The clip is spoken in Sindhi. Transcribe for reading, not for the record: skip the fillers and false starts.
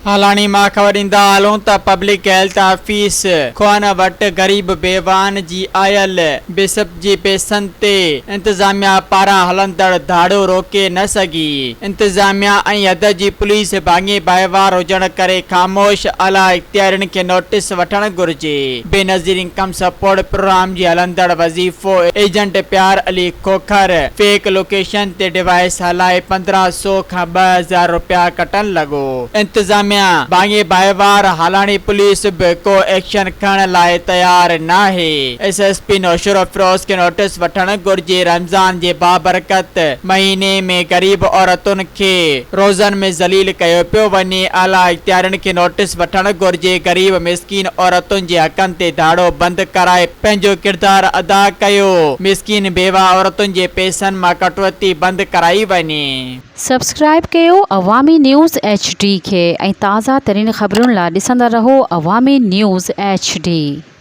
هالاڻي مان خبر ڏيندا هلون ته پبلڪ هيلٿ آفيس کوهن وٽ غريب بيواهن جي آيل بسپ جي پئسن تي انتظاميا پاران هلندڙ ڌاڙو روڪي نه سگهي. انتظاميا ۽ حد جي پوليس ڀاڱي ڀائيوار هجڻ ڪري خاموش، اعليٰ اختيارين کي نوٽيس وٺڻ گهرجي. بينظير انڪم سپورٽ پروگرام جي هلندڙ وظيفو agent Pyar Ali Khokhar fake location تي ڊوائيس هلائي 1500 کان 2000 رپيا ڪٽڻ لڳو. انتظاميا ڀاڱي ڀائيوار هالاڻي پوليس به ڪو ايڪشن کڻڻ لاء تيار ناهي. ايس ايس پي نوشهروفيروز کي نوٽيس وٺڻ گهرجي. رمضان جي بابرڪت مهيني ۾ غريب عورتن کي روزن ۾ ذليل ڪيو پيو وڃي. اعليٰ اختيارين کي نوٽيس وٺڻ گهرجي. غريب مسڪين عورتن جي حقن تي ڌاڙو بند ڪرائي پنهنجو ڪردار ادا ڪيو. مسڪين بيواهه عورتن جي پئسن مان ڪٽوتي بند ڪرائي وڃي. سبسڪرائيب ڪيو عوامي نيوز ايڇ ڊي کي ۽ تازه ترين خبرن لا ڏسندا رهو عوامي نيوز ايڇ ڊي.